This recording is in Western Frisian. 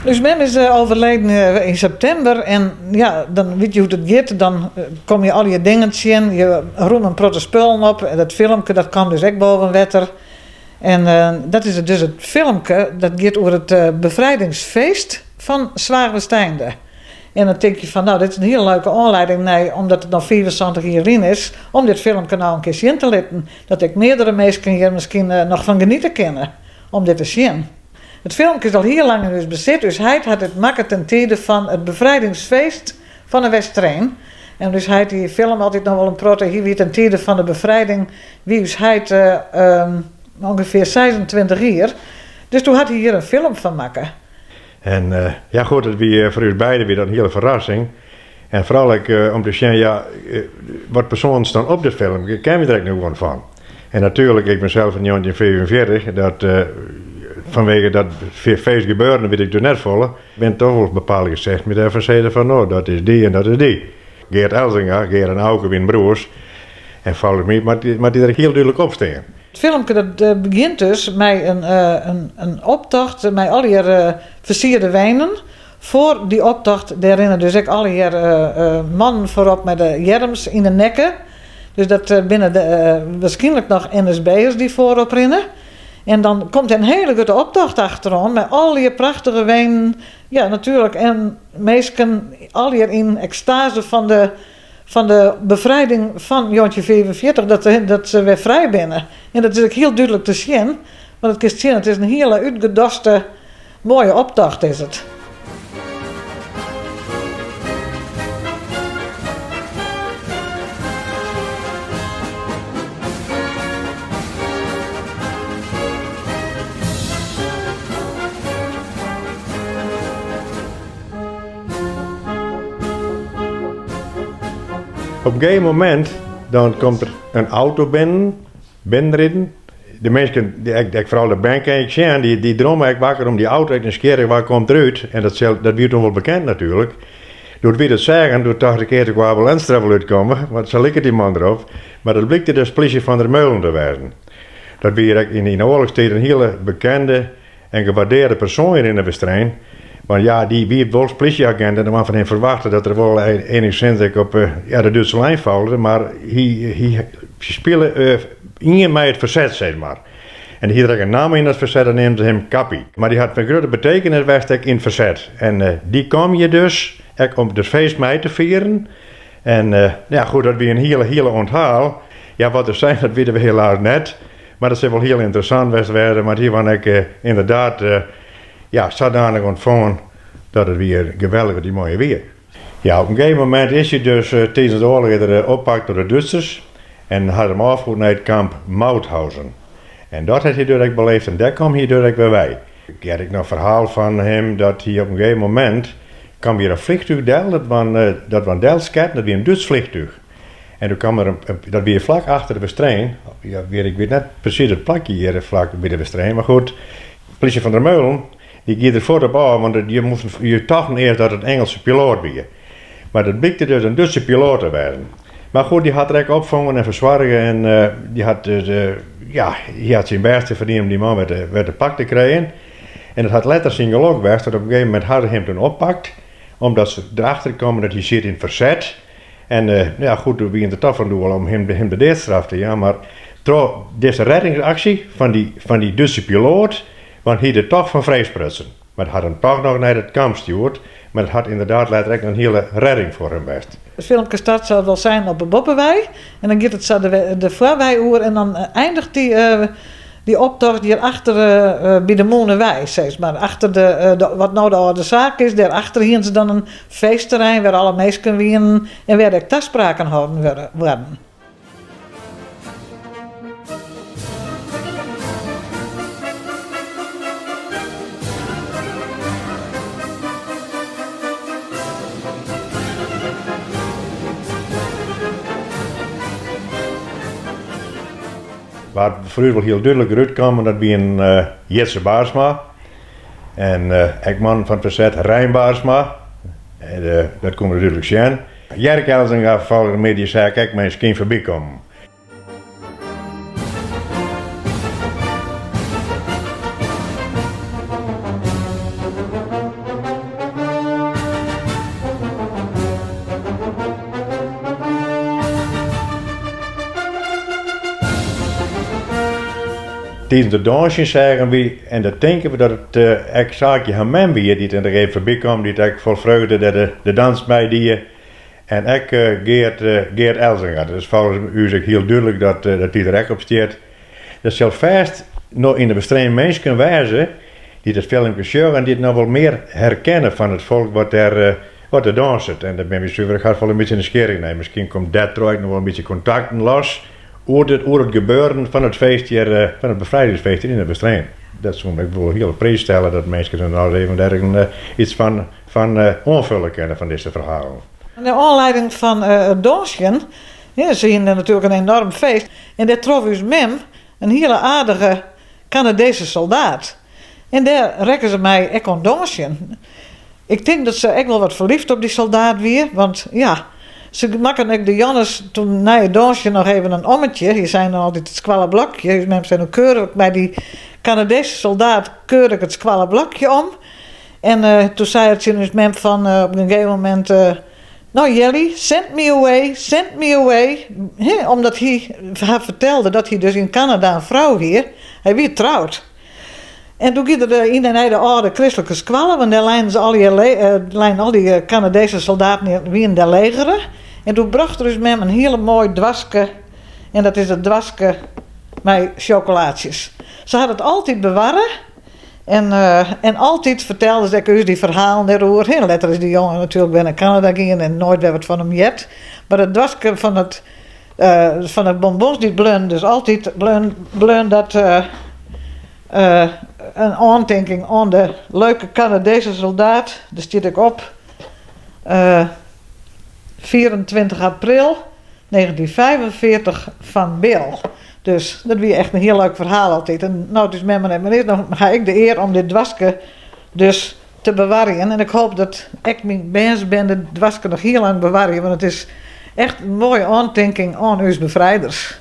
Us mem is overleden yn septimber en ja, dan witte je hoe't it giet. Dan komme je allegear dingen tsjin, je rûme in protte spullen op en dat filmke dat kaam dus ek boven wetter. En dat is dus it filmke dat giet oer it befrijdingsfeest fan Zwaagwesteinde. En dan tink je fan no, dit is in hiele leuke oanlieding nei, omdat it no 75 jier lyn is, om dit filmke no in kear sjen te litten. Dat ek meardere minsken hjir miskien noch fan geniete kinne om dit te sjen. It filmke is al hiel lang yn ús besit. Us heit hat it makke ten tide fan it befrijdingsfeest fan 'e Westereen. En ús heit dy filme altyd noch wol in protte. Hy wie ten tide fan de befrijding wie ús heit ûngefear 26 jier. Dus doe hat hy hjir in film fan makke. En ja goed, it wie foar ús beide wie dat in hiele ferrassing. En foaral ek om te sjen, ja, wat persoanen staan op dit filmke, kenne wy der ek noch guon fan. En natuerlik, ik bin sels fan 1945, dat fanwege dat feest gebeuren wit ik dus net folle. Bin toch wol bepaalde gesichten dy't dêrfan sizze fan no, dat is dy en dat is dy. Geert Elzinga, Geert en Auke wienen broers en folgens my moat dy der ek hiel dúdlik op stean. It filmke dat begjint dus mei in optocht mei allegear fersierde weinen. Foar dy optocht dêr rinne dus ek allegear mannen foarop mei de earms yn de nekke. Dus dat binne wierskynlik noch NSB'ers dy't foarop rinne. En dan komt in hiele grutte optocht achteroan mei allegear prachtige weinen. Ja, natuerlik. En minsken allegear yn ekstase fan de, fan de befrijding fan 1945, dat, dat se wer frij binne. En dat is ek hiel dúdlik te sjen. Want it kinst sjen, it is in hiele útgedoste moaie optocht is it. Op in gegeven momint dan komt der in auto binnen, binnenriden. De minsken, ek foaral de bern kin ik sjen, dy dromme ek wakker om dy auto, ek nijsgjirrich wa komt derút. En dat sil, dat wie toen wol bekend natuerlik. Doe't wy dat seagen, doe tocht ik earst ik wou Abe Lenstra wol útkomme, want sa liket dy man derop. Mar dat blykte dus plysje Van der Meulen te wêzen. Dat wie ek yn de oarlochstiid in hiele bekende en gewaardearde persoan hjir yn de Westereen. Want ja, dy wie wol plysjeagint en der waard fan him ferwachte dat er wol enigszins ek op ja, de Dútse lijn folgde, mar hy, hy spile ien mei it ferset, sis mar. En hy hie der ek in namme yn dat ferset en neamde him Kappie. Mar dy hat fan grutte betekenis west ek yn it ferset. En dy kaam hjir dus ek om it feest mei te fieren. En ja, goed, dat wie in hiele, hiele ûnthaal. Ja, wat der sein, dat witte we helaas net. Mar dat sil wol hiel ynteressant west wêze, want hy waard ek ynderdaad ja, sadanich ûntfongen dat it wie geweldich dat dy man hjir wie. Ja, op in gegeven momint is hy dus tidens de oarloch is er oppakt troch de Dútsers en hat him ôffierd nei it kamp Mauthausen. En dat hat hy dus ek beleefd en dêr kaam hy dus ek wer wei. Ik hear ek noch ferhaal fan him dat hy op in gegeven momint kaam hjir in fleantúch del, dat waard dat waard delsketten, dat wie in Dútsk fleantúch. En doe kaam der in, dat wie flak achter de Westereen, ja, ik wit net presys it plakje hjir flak by de Westereen, mar goed, plysje van der Meulen, dy gie der fuort op ôf, want je moasten, je tochten earst dat it in Ingelske piloat wie. Mar dat blykte dus in Dútske piloat te wêzen. Mar goed, dy hat er ek opfongen en fersoarge en dy hat dus, ja, hy hat syn bêste foar dien om dy man wer te, wer te pak te krijen. En it hat letter syn gelok west dat op in gegeven momint ha se him toen oppakt, omdat se derachter kamen dat hy siet yn it ferset. En ja, goed, doe wiene der toch fan doel om him, him de deastraf te jaan. Mar troch dizze rêdingsaksje fan dy, fan dy Dútske piloat, want hy der toch fan frijsprutsen. Mar hat him toch noch nei it kamp stjoerd. Mar it hat ynderdaad letter ek in hiele rêding foar him west. It filmke start sa wol sein op de boppewei en dan giet it sa de, de foarwei oer en dan eindiget dy, dy optocht hjir achter by de Mûnewei, sis mar. Achter de, de, wat no de âlde saak is, dêr achter hienen se dan in feestterrein wêr alle minsken wienen en wêr ek taspraken hâlden wurde, waarden. Wa't foar ús wol hiel dúdlik derút kamen, dat wienen Jitse Baarsma en ek man fan it ferset Rein Baarsma. Dat koene we dúdlik sjen. Jerk Elzinga folgjende middei seach ik ek mei in skyn foarby kommen. Tidens it dânsjen seagen wy, en dat tinke we dat it ek Saakje har mem wie dy't der even foarby kaam, dy't ek fol freugde dêr de dans mei die. En ek Geart Geart Elzinga. Dat is folgens ús ek hiel dúdlik dat dy der ek op stiet. Der sil fêst noch yn de Westereen minsken wêze dy't it filmke sjogge en dy't noch wol mear herkenne fan it folk wat dêr wat der dânset. En dêr binne wy suver ek hast wol in bytsje nijsgjirrich nei. Miskien komt dêrtroch ek noch wol in bytsje kontakten los oer it oer it gebeuren fan it feest hjir, fan it befrijdingsfeest hjir yn de Westereen. Dat soe ik wol hiel op priis stelle dat minsken der noch even dêr iets fan fan oanfulle kinne fan dizze ferhalen. Nei oanlieding fan it dânsjen, se hiene natuerlik in enorm feest en dêr trof ús mem in hiele aardige Kanadese soldaat. En dêr rekke se mei ek oan dânsjen. Ik tink dat se ek wol wat ferlyfd op dy soldaat wie, want ja, se makken ek de Jannes toen nei it dânsjen noch even in ommetje. Je seinen dan altyd it skoalleblokje. Us mem sei, no keur ik mei dy Kanadese soldaat keur ik it skoalleblokje om. En toen sei er tsjin ús mem fan op in gegeven momint, No Jelly, send me away, send me away. Omdat hy har fertelde dat hy dus yn Kanada in frou hie. Hy wie troud. En doe gie er yn en nei de âlde kristlike skoalle, want dêr leinen se allegear, leinen al dy Kanadese soldaten wienen dêr legere. En doe brocht er ús mem in hiele moai doaske, en dat is it doaske mei sjokolaatsjes. Se hat it altyd bewarre. En, en altyd fertelde se ek ús dy ferhalen dêroer. Hè, letter is dy jonge natuerlik wer nei Kanada gien en noait wer wat fan him heard. Mar it doaske fan it, fan de bonbons dy bleaun dus altyd bleaun, bleaun dat in oantinking oan de leuke Kanadese soldaat. Der stiet ek op, 24 april 1945 fan Bill. Dus dat wie echt in hiel leuk ferhaal altyd. En no't ús mem der net mear is, dan ha ik de ear om dit doaske dus te bewarjen. En ik hoop dat ek myn bernsbern dit doaske noch hiel lang bewarje, want it is echt in moaie oantinking oan ús befrijders.